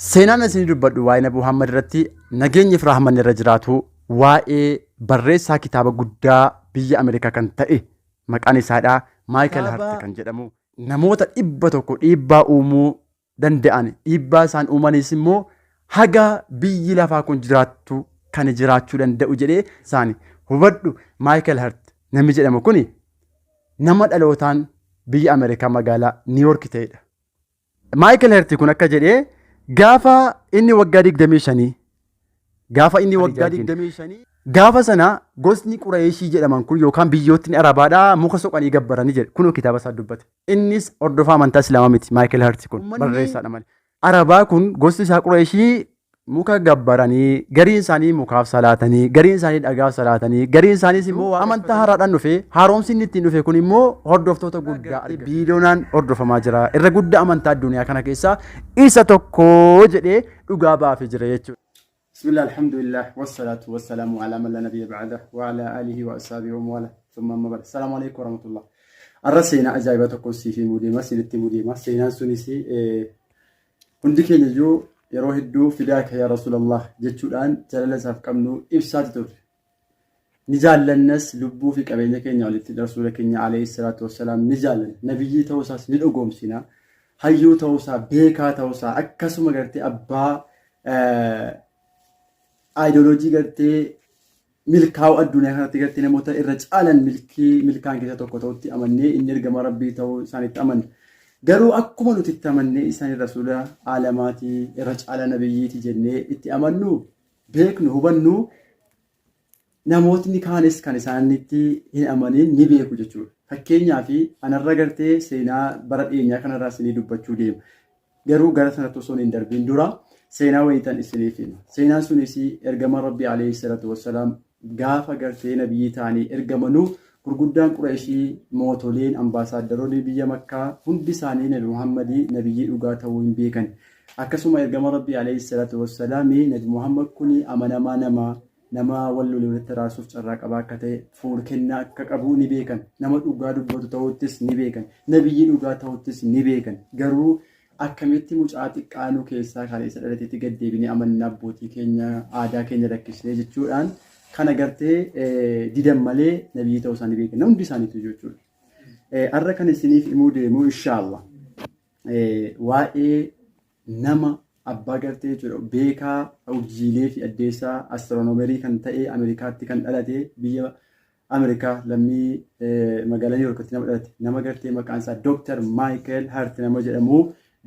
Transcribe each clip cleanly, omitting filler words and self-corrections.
Seenaan isinii dubbadhu waa'ee Nabi Muhammad irratti nageenyi fi rahmanni irra jiraatu waa'ee barreessaa kitaaba guddaa biyya Ameerikaa kan ta'e maqaan isaadha Maayikel Hart kan jedhamu namoota 100 dhiibbaa uumuu danda'an dhiibbaa isaan uumanis immoo haga biyyi lafaa kun jiraattu kan jiraachuu danda'u jedhee isaani hubadhu. Maayikel Hart namni jedhamu kuni nama dhalootaan biyya Ameerikaa magaalaa Niiwoork ta'edha. Maayikel Herti kun akka jedhee gaafa inni waggaa 25, gaafa inni waggaa 25 gaafa sana gosni Qureeshii jedhaman kun yookaan biyyootni Arabaadhaa muka soqanii gabbaranii jedhe. Kunoo kitaaba isaa dubbate. Innis hordofaa amantaa Islaamaa miti Maayikel Herti kun barreessaadha malee. Arabaa kun gosti isaa Qureeshii muka gabbaranii, gariin isaanii mukaaf salaatanii, gariin isaanii dhagaaf salaatanii, gariin isaaniis immoo amantaa haaraadhaan dhufe. Haaromsi inni ittiin dhufe kun immoo hordoftoota guddaa biiliyoonaan hordofamaa jira, irra guddaa amantaa addunyaa kana keessaa isa tokko jedhee dhugaa baafee jira jechuudha. Bismillah, alhamdulillah, wassalatu wassalamu ala man la nabiyya ba'da wa ala alihi wa ashabihi wa mawala thumma amma ba'da. Assalamu alaikum warahmatullah. Arra seenaa ajaa'ibaa tokko siif himuu deema, isinitti himuu deema. Seenaan sunis hundi keenya iyyuu yeroo hedduu fidaaka yaa Rasuulallah jechuudhaan jaalala isaaf qabnu ibsaati turre. Ni jaallannas, lubbuu fi qabeenya keenya olitti Rasuula keenya alayhi salaatu wassalaam ni jaallanna. Nabiyyii ta'uu isaas ni dhugoomsina. Hayyuu ta'uu isaa, beekaa ta'uu isaa, akkasuma gartee abbaa aayidooloojii gartee milkaa'uu addunyaa kanatti gartee namoota irra caalan milkii milkaan keessa tokko ta'utti amannee inni ergama Rabbii ta'uu isaanitti amanna. Garuu akkuma nuti itti amannee isaan rasuula aalamaatii irra caala nabiyyiiti jennee itti amannu, beeknu, hubannu, namootni kaanis kan isaanitti hin amaniin ni beeku jechuudha. Fakkeenyaaf anarra gartee seenaa bara dhiyeenyaa kanarraa isinii dubbachuu deema. Garuu gara sanatti osoo hin darbiin dura seenaa wayiitan isiniif hima. Seenaan sunis ergama Rabbii alayhi salatu wassalaam gaafa gartee nabiyyii ta'anii ergamanuu gurguddaan Qureeshii, mootoleen, ambaasaaddaroonni biyya Makkaa hundi isaanii Nabi Muhammadii nabiyyii dhugaa ta'uu hin beekan. Akkasuma ergama Rabbii alayhi salatu wassalaami Nabi Muhammad kuni amanamaa nama nama wal lole walitti araarsuuf carraa qabaa akka ta'e, fuul kennaa akka qabu ni beekan. Nama dhugaa dubbatu ta'uuttis ni beekan. Nabiyyii dhugaa ta'uuttis ni beekan. Garuu akkamitti mucaa xiqqaa nu keessaa kaleessa dhalatetti gad deebinee amanna, abbootii keenya aadaa keenya lakkisnee jechuudhaan kana gartee didan malee nabiyyii ta'uu isaanii beekan. Hundi isaaniitu jechuudha. Har'a kan isiniif himuu deemu inshaallah waa'ee nama abbaa gartee jechuudha beekaa urjiilee fi addeessaa astiroonomerii kan ta'e, Ameerikaatti kan dhalate, biyya Ameerikaa lammii magaalaa Niw Yoorkitti nama dhalate, nama gartee maqaan isaa Dooktar Maayikel Hart nama jedhamu,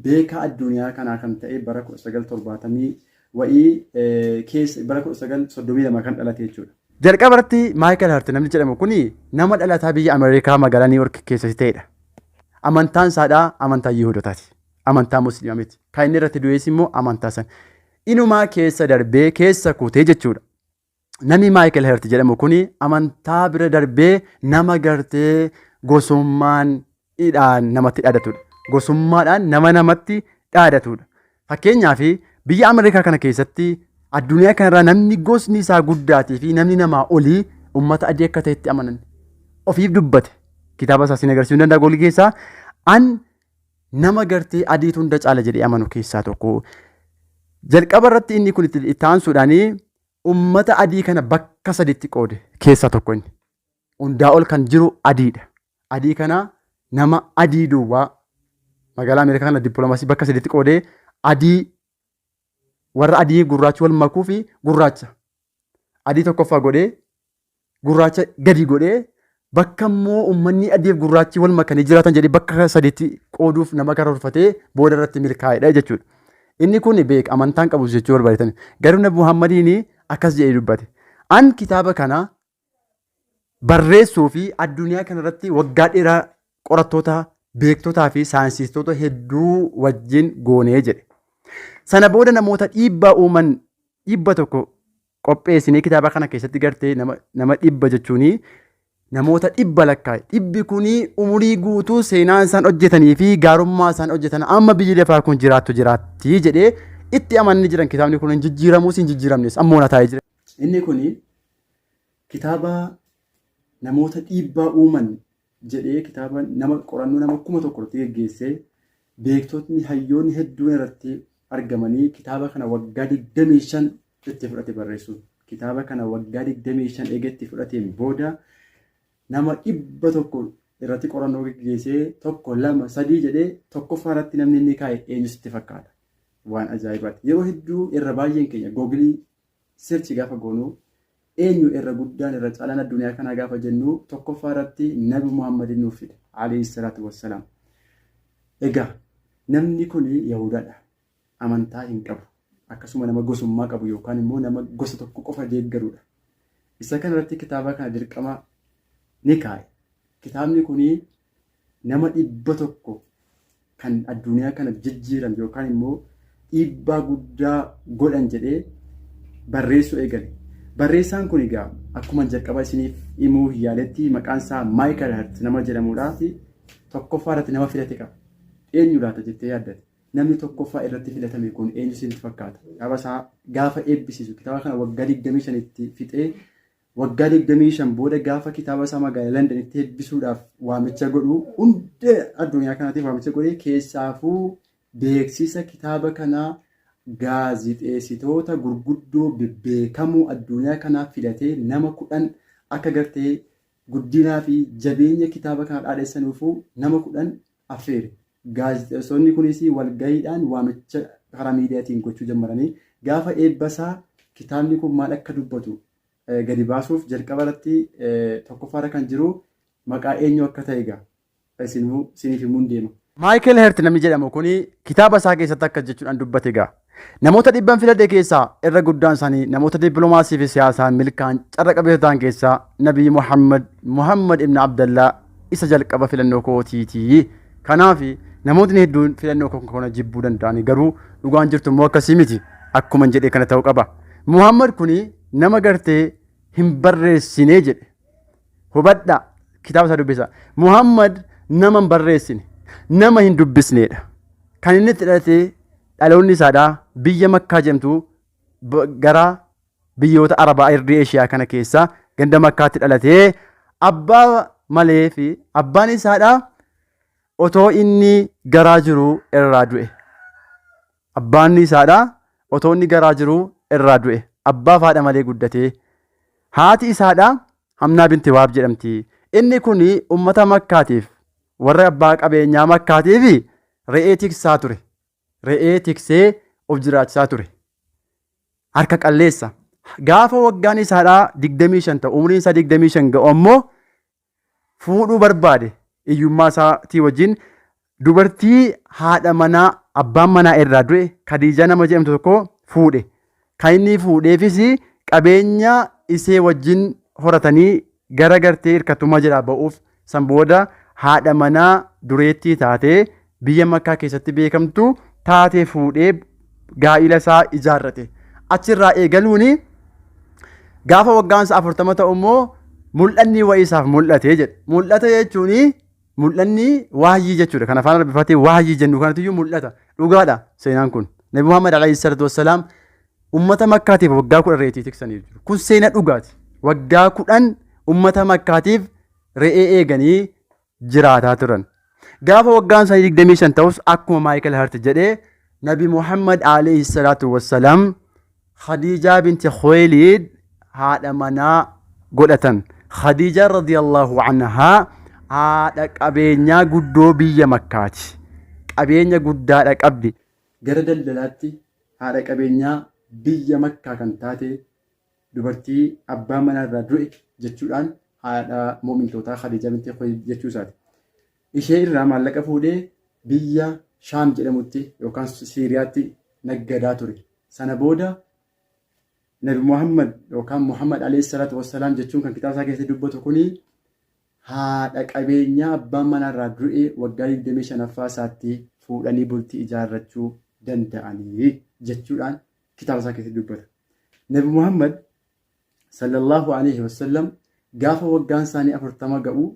beekaa addunyaa kanaa kan ta'e, bara 1970 wa'ii keessa, bara 1932 kan dhalate jechuudha. Jalqaba irratti Maayikel Hart namni jedhamu kun nama dhalataa biyya Ameerikaa magaalaa Niw Yoork keessatti ta'edha. Amantaan isaadhaa amantaa Yihudotaati. Amantaa Musliima miti. Kan inni irratti du'es immoo amantaa sana. Inumaa keessa darbee keessa kutee jechuudha. Namni Maayikel Hert jedhamu kun amantaa bira darbee nama gartee gosummaan hidhaan namatti dhaadatudha. Gosummaadhaan nama namatti dhaadatudha. Fakkeenyaaf biyya Ameerikaa kana keessatti addunyaa kanarraa namni gosni isaa guddaatii fi namni namaa olii uummata adii akka ta'etti amanan. Ofiif dubbate. Kitaaba isaa sin agarsiisuu hin danda'a goolii keessaa. An nama gartee adiitu hunda caala jedhee amanu keessaa tokko. Jalqaba irratti inni kun itti aansuudhaan uummata adii kana bakka saditti qoode keessaa tokko inni. Hundaa ol kan jiru adiidha. Adii kana nama adii duwwaa magaalaa Ameerikaa kana dippiloomaasii bakka saditti qoodee, adii warra adii gurraachi wal makuu fi gurraacha. Adii tokkoffaa godhee, gurraacha gadi godhee, bakka immoo uummanni adiif gurraachi wal makanii jiraatan jedhee bakka sadiitti qooduuf nama karoorfatee booda irratti milkaa'edha jechuudha. Inni kun beek amantaan qabus jechuu barbaadetan. Garuu Nabi Muhammadiin akkas jedhee dubbate. An kitaaba kana barreessuu fi addunyaa kanarratti waggaa dheeraa qorattoota, beektotaa fi saayinsistoota hedduu wajjin goonee jedhe. Sana booda namoota dhiibbaa uuman 100 qopheessinee kitaaba kana keessatti gartee nama 100 jechuun namoota 100 lakkaa'e. Dhibbi kun umurii guutuu seenaa isaan hojjetanii fi gaarummaa isaan hojjetan amma biyyi lafaa kun jiraattu jiraatti jedhee itti amanni jiran, kitaabni kun hin jijjiiramus hin jijjiiramnes ammoo na taa'ee jira. Inni kun kitaaba namoota dhiibbaa uuman jedhee kitaaba nama qorannoo nama 1000 irratti geggeessee beektotni hayyoonni hedduun irratti argamanii kitaaba kana waggaa 25 itti fudhate barreessuun. Kitaaba kana waggaa 25 eega itti fudhateen booda nama 100 irratti qorannoo geggeessee tokko lama sadii jedhee tokkoffaa irratti namni inni kaa'e eenyu sitti fakkaata? Waan ajaa'ibaati. Yeroo hedduu irra baay'een keenya googilii search gaafa goonu eenyu irra guddaan irra caalaan addunyaa kanaa gaafa jennu tokkoffaa irratti Nabi Muhammadin nuuf fida. Alayhi salaatu wassalaam. Egaa namni kun Yahudaadha. Amantaa hin qabu. Akkasuma nama gosummaa qabu yookaan immoo nama gosa tokko qofa deeggarudha. Isa kana irratti kitaaba kana dirqama ni kaa'e. Kitaabni kun nama 100 kan addunyaa kana jijjiiran yookaan immoo dhiibbaa guddaa godhan jedhee barreessuu eegale. Barreessaan kun egaa akkuma jalqaba isiniif himuu yaaletti maqaan isaa Maayikal Hart nama jedhamudha. Tokkoffaa irratti nama filate qaba. Eenyu laata jettee yaaddate? Namni tokkoffaa irratti filatame kun eenyu isinitti fakkaata? Kitaaba isaa gaafa eebbisiisu kitaaba kana waggaa 25tti fixee waggaa 25 booda gaafa kitaaba isaa magaalaa Londonitti eebbisuudhaaf waamicha godhu hunda addunyaa kanaatiif waamicha godhee keessaafuu beeksisa kitaaba kanaa gaazixeessitoota gurguddoo bebbeekamoo addunyaa kanaa filatee nama 10 akka gartee guddinaa fi jabeenya kitaaba kanaa dhaadhessanuufuu nama 10 affeere. Gaazexeessonni kunis walgahiidhaan waamicha karaa miidiyaatiin gochuu jammaranii gaafa eebba isaa kitaabni kun maal akka dubbatu gadi baasuuf jalqaba irratti tokkoffaarra kan jiru maqaa eenyu akka ta'e egaa isinuu isiniif himuun deema. Maayikel Hert namni jedhamu kun kitaaba isaa keessatti akkas jechuudhaan dubbate egaa. Namoota dhibban filadhe keessaa irra guddaan isaanii namoota dippiloomaasii fi siyaasaan milkaan carra qabeessa ta'an keessaa Nabii Muhammad Muhammad ibn Abdallaa isa jalqaba filannoo kootiiti. Kanaaf namootni hedduun filannoo koo kana jibbuu danda'ani garuu dhugaan jirtu immoo akkasii miti. Akkuma jedhe kana ta'uu qaba. Muhammad kuni nama gartee hin barreessinee jedhe. Hubadhaa kitaaba isaa dubbisa. Muhammad nama hin barreessine, nama hin dubbisneedha. Kan inni itti dhalate dhaloonni isaadhaa biyya Makkaa jedhamtu gara biyyoota Arabaa Irdii Eeshiyaa kana keessa ganda Makkaatti dhalatee abbaa malee fi abbaan isaadhaa otoo inni garaa jiruu irraa du'e. Abbaan isaadhaa otoo inni garaa jiruu irraa du'e. Abbaa fi haadha malee guddatee. Haati isaadhaa Hamnaa binti Waab jedhamti. Inni kun ummata Makkaatiif warra abbaa qabeenyaa Makkaatiif re'ee tiksaa ture. Re'ee tiksee of jiraachisaa ture. Harka qalleessa. Gaafa waggaan isaadhaa 25 ta'u umriin isaa 25 ga'u ammoo fuudhuu barbaade hiyyummaa isaatii wajjin dubartii haadha manaa abbaan manaa irraa du'e Kadiijaa nama jedhamtu tokko fuudhe. Kan inni fuudheefis qabeenya isee wajjin horatanii gara gartee hirkattummaa jalaa ba'uuf san booda haadha manaa dureettii taatee biyya Makkaa keessatti beekamtu taatee fuudhee gaa'ila isaa ijaarrate. Achirraa eegaluun gaafa waggaan isaa 40 ta'u immoo mul'anni wayii isaaf mul'ate jedhe. Mul'ata jechuun mul'anni waahyii jechuudha. Kan afaan Arabifaatiin waahyii jennu kanatu mul'ata. Dhugaadha seenaan kun. Nabi Muhammad alayhi salatu wassalaam ummata Makkaatiif waggaa 10 re'ee tiksanii jiru. Kun seena dhugaati. Waggaa 10 ummata Makkaatiif re'ee eeganii jiraataa turan. Gaafa waggaan isaanii 25 ta'us akkuma Maayikal Hart jedhee Nabi Muhammad alayhi salaatu wassalaam Khadiijaa binti Khuwaylid haadha manaa godhatan. Khadiijaa radiyallahu anhaa haadha qabeenyaa guddoo biyya Makkaati. Qabeenya guddaadha qabdi. Gara daldalaatti haadha qabeenyaa biyya Makkaa kan taate dubartii abbaan manaa irraa du'e jechuudhaan haadha mu'mintootaa Khadiijaa binti Khuwaylid jechuu isaati. Ishee irraa maallaqa fuudhee biyya Shaam jedhamutti yookaan Siiriyaatti naggadaa ture. Sana booda Nabi Muhammad yookaan Muhammad alayhi salaatu wassalaam jechuun kan kitaaba isaa keessatti dubbatu kuni haadha qabeenyaa abbaan manaa irraa du'e waggaa 25ffaa isaatti fuudhanii bultii ijaarrachuu danda'anii jechuudhaan kitaaba isaa keessatti dubbata. Nabi Muhammad sallallahu alaihi wasallam gaafa waggaan isaanii 40 ga'u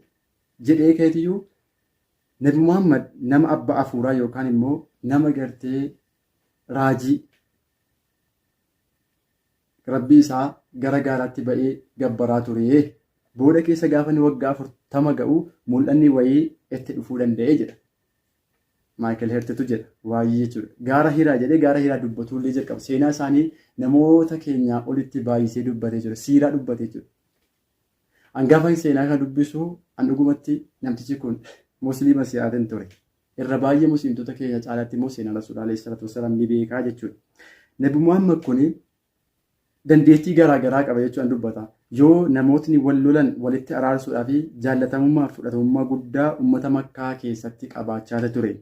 jedhee keetiyyuu Nabi Muhammad nama abba afuuraa yookaan immoo nama gartee raajii Rabbii isaa gara gaaraatti ba'ee gabbaraa ture. Booda keessa gaafa inni waggaa 40 ga'u mul'anni wayii itti dhufuu danda'e jedha. Maayikel Hertitu jedha waayee jechuudha. Gaara Hiraa jedhee gaara Hiraa dubbatullee jalqaba. Seenaa isaanii namoota keenyaa olitti baay'isee dubbatee jira. Siiraa dubbatee jira. An gaafa seenaa kana dubbisu an dhugumatti namtichi kun musliima si'aatin ture. Irra baay'ee musliimtota keenya caalaatti immoo seenaa Rasuulaa alayhi salaatu wassalaam ni beekaa jechuudha. Nabi Muhammad kuni dandeettii garaa garaa qaba jechuudhaan dubbata. Yoo namootni wal lolan walitti araarsuudhaa fi jaallatamummaa fi fudhatamummaa guddaa uummata Makkaa keessatti qabaachaa ture.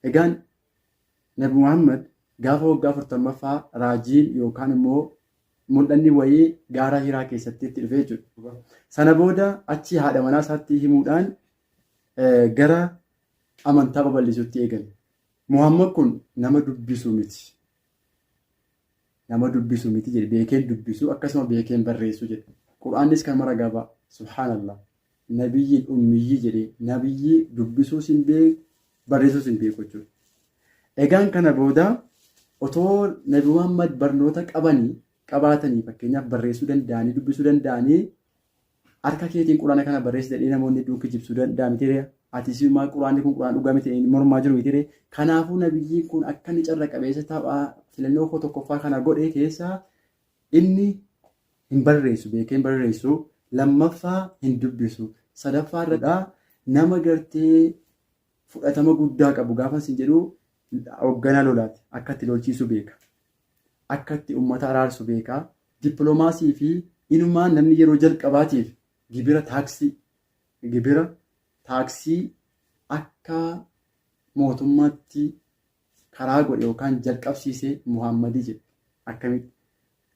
Egaan Nabi Muhammad gaafa waggaa 40ffaa raajiin yookaan immoo mul'anni wayii gaara Hiraa keessatti itti dhufe jechuudha. Sana booda achi haadha manaa isaatti himuudhaan gara amantaa babal'isuutti eegale. Muhammad kun nama dubbisu miti. Nama dubbisu miti jedhe, beekeen dubbisu akkasuma beekeen barreessu jedhe. Qur'aannis kan mara gaba subhaanallah. Nabiyyiin ummiyyii jedhee nabiyyii dubbisuus hin beeku barreessuus hin beeku jechuudha. Egaan kana booda otoo Nabi Muhammad barnoota qabanii qabaatanii fakkeenyaaf barreessuu danda'anii dubbisuu danda'anii harka keetiin quraana kana barreessi jedhee namoonni hedduun kijibsuu danda'a miti. Ati simaa quraanni kun quraan dhugaa miti mormaa jiru miti. Kanaafuu nabiyyiin kun akka inni carra qabeessa taphaa filannoo koo tokkoffaa kana godhe keessaa inni hin barreessu, beekee hin barreessu, lammaffaa hin dubbisu, sadaffaa irraa nama gartee fudhatama guddaa qabu gaafa isin jedhu hoogganaa lolaati. Akka itti lolchiisu beeka. Akka itti uummata araarsu beeka. Dippiloomaasii fi inumaa namni yeroo jalqabaatiif gibira taaksii gibira taaksii akka mootummaatti karaa godhe yookaan jalqabsiise Muhaammadii jedhe. Akkamitti?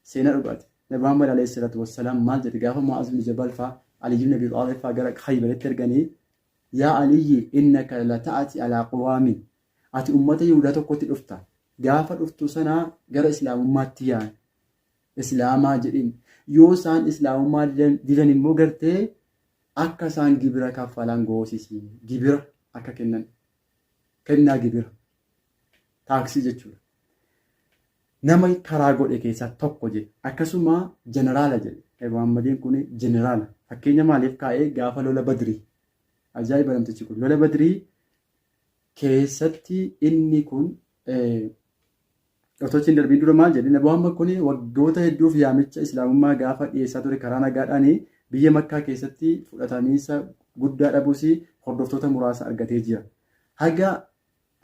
Seenaa dhugaati. Nabi Muhammad alayhi salaatu wassalaam maal jedhe gaafa Mu'aaz ibn Jabal faa Ali ibn Abi Xaalib faa gara Khaybaritti erganii, yaa Aliyyi innaka la ta'ati alaa qawaamin, ati ummata Yihudaa tokkotti dhufta, gaafa dhuftu sana gara islaamummaatti yaami, islaamaa jedhin, yoo isaan islaamummaa didan immoo gartee akka isaan gibira kaffalan goosisi, gibira akka kennan, kennaa gibira taaksii jechuudha. Nama karaa godhe keessaa tokko jedhe. Akkasuma jeneraala jedhe. Muhammadiin kun jeneraala. Fakkeenya maaliif kaa'ee? Gaafa lola Badrii. Ajaa'iba namtichi kun. Lola Badrii keessatti inni kun otoo hin darbiin dura maal jedhe? Nabi Muhammad kun waggoota hedduuf yaamicha islaamummaa gaafa dhiyeessaa ture karaa nagaadhaan biyya Makkaa keessatti fudhatamiinsa guddaa dhabuus hordoftoota muraasa argatee jira. Haga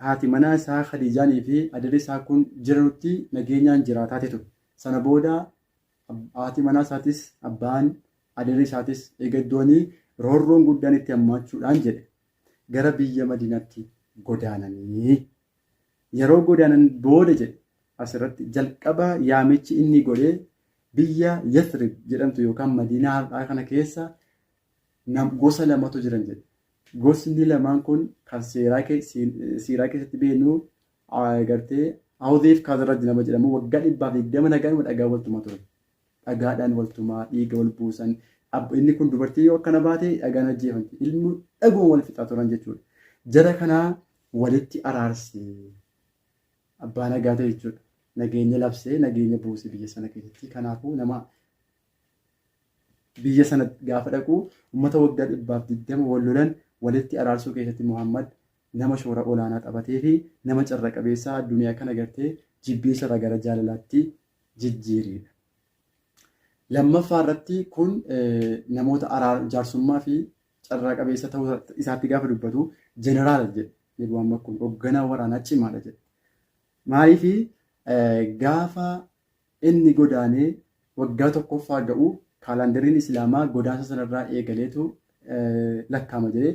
haati manaa isaa Khadiijaanii fi adeerri isaa kun jiranutti nageenyaan jiraataati ture. Sana booda haati manaa isaatis abbaan adeerri isaatis eega du'anii roorroon guddaan itti hammaachuudhaan jedhe gara biyya Madiinaatti godaananii. Yeroo godaanan booda jedhe asirratti jalqaba yaamichi inni godhe biyya Yathrib jedhamtu yookaan Madiinaa har'aa kana keessa gosa lamatu jiran jedhe. Gosni lamaan kun kan seeraa siiraa keessatti beeknu gartee Awziif Kazraj nama jedhamu waggaa 120 nagaadhuma dhagaa waltumaa turan. Dhagaadhaan waltumaa dhiiga wal buusan. Inni kun dubartii yoo akkana baate dhagaan ajjeefamti. Ilmi dhaguma wal fixaa turan jechuudha. Jara kanaa walitti araarse. Abbaa nagaa ta'e jechuudha. Nageenya labsee nageenya buuse biyya sana keessatti. Kanaafuu nama biyya sana gaafa dhaqu ummata waggaa 120 wal lolan walitti araarsuu keessatti Muhammad nama shoora olaanaa taphatee fi nama carra qabeessaa addunyaa kana gartee jibbiinsa irraa gara jaalalaatti jijjiireedha. Lammaffaa irratti kun namoota araar jaarsummaa fi carraa qabeessa ta'uu isaatti gaafa dubbatu jeneraala jedhe. Nabi Muhammad kun hoogganaa waraanaa cimaadha jedhe. Maaliif? Gaafa inni godaanee waggaa tokkoffaa ga'u kaalaandariin Islaamaa godaansa sanarraa eegaleetu lakkaa'ama jedhee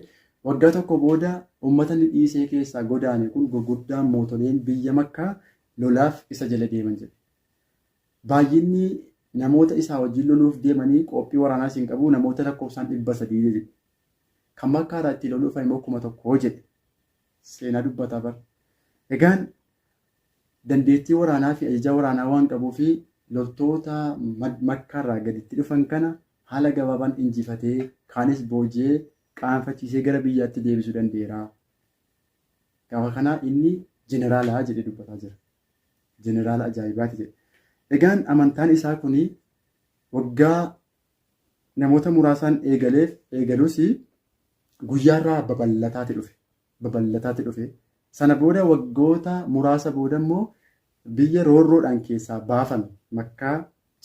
waggaa tokko booda uummata inni dhiisee keessaa godaane kun gurguddaan mootoleen biyya Makkaa lolaaf isa jala deeman jedhe. Baay'inni namoota isaa wajjin loluuf deemanii qophii waraanaas hin qabu namoota lakkoofsaan 300 jedhe. Kan Makkaarraa ittiin loluuf immoo 1000 jedhe. Seenaa dubbataa bara. Egaan dandeettii waraanaa fi ajaja waraanaa waan qabuuf loltoota Makkaarraa gaditti dhufan kana haala gabaabaan injifatee kaanis booji'ee qaanfachiisee gara biyyaatti deebisuu danda'eera. Gaafa kanaa inni jeneraalaa jedhee dubbataa jira. Jeneraala ajaa'ibaati jedhe. Egaan amantaan isaa kun waggaa namoota muraasaan eegaleef eegalus guyyaarraa babal'ataati dhufe. Babal'ataati dhufe. Sana booda waggoota muraasa booda immoo biyya roorroodhaan keessaa baafame Makkaa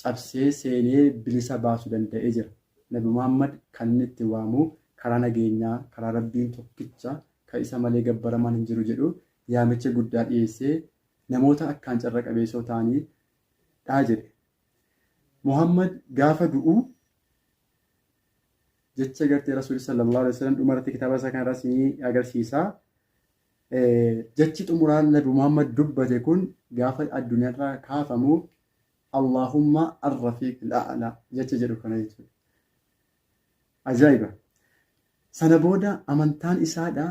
cabsee seenee bilisa baasu danda'ee jira. Nabi Muhammad kan inni itti waamu karaa nageenyaa, karaa Rabbiin tokkicha kan isa malee gabbaramaan hin jiru jedhu yaamicha guddaa dhiyeessee namoota akkaan carra qabeessoo ta'anii dha jedhe. Muhammad gaafa du'u jecha gartee Rasuulli sallallahu alaihi wasallam dhuma irratti kitaaba isaa kanarraa isinii agarsiisa. Jechi xumuraa Nabi Muhammad dubbate kun gaafa addunyaarraa kaafamu Allaahumma arrafiiq al'a'laa jecha jedhu kana jechuudha. Ajaa'iba! Sana booda amantaan isaadha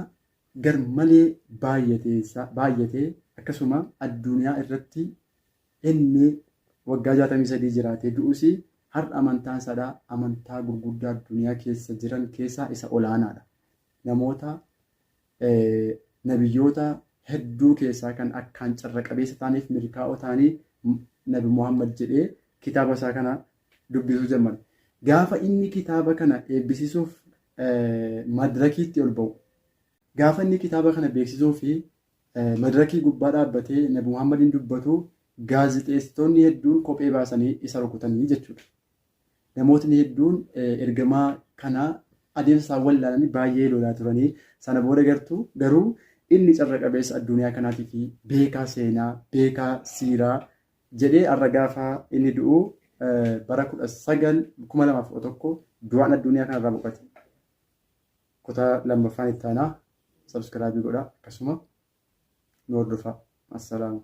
garmalee baay'atee akkasuma addunyaa irratti inni waggaa 63 jiraatee du'us har'a amantaan isaadha amantaa gurguddaa addunyaa keessa jiran keessaa isa olaanaadha. Namoota nabiyyoota hedduu keessaa kan akkaan carra qabeessa ta'aniif milkaa'oo ta'anii Nabi Muhammad jedhee kitaaba isaa kana dubbisuu jammare. Gaafa inni kitaaba kana eebbisiisuuf madrakiitti ol ba'u. Gaafa inni kitaaba kana beeksisuu fi madrakii gubbaa dhaabbatee Nabi Muhammadiin dubbatu gaazixeessitoonni hedduun kophee baasanii isa rukutanii jechuudha. Namootni hedduun ergamaa kana adeemsa isaa wallaalanii baay'ee lolaa turanii sana booda gartuu garuu inni carra qabeessa addunyaa kanaatii fi beekaa seenaa beekaa siiraa jedhee har'a gaafa inni du'u bara 19 2011 du'aan addunyaa kanarraa boqote. Kutaa lammaffaan itti aanaa subscribe godhaa akkasuma nu hordofaa. Assalaamu.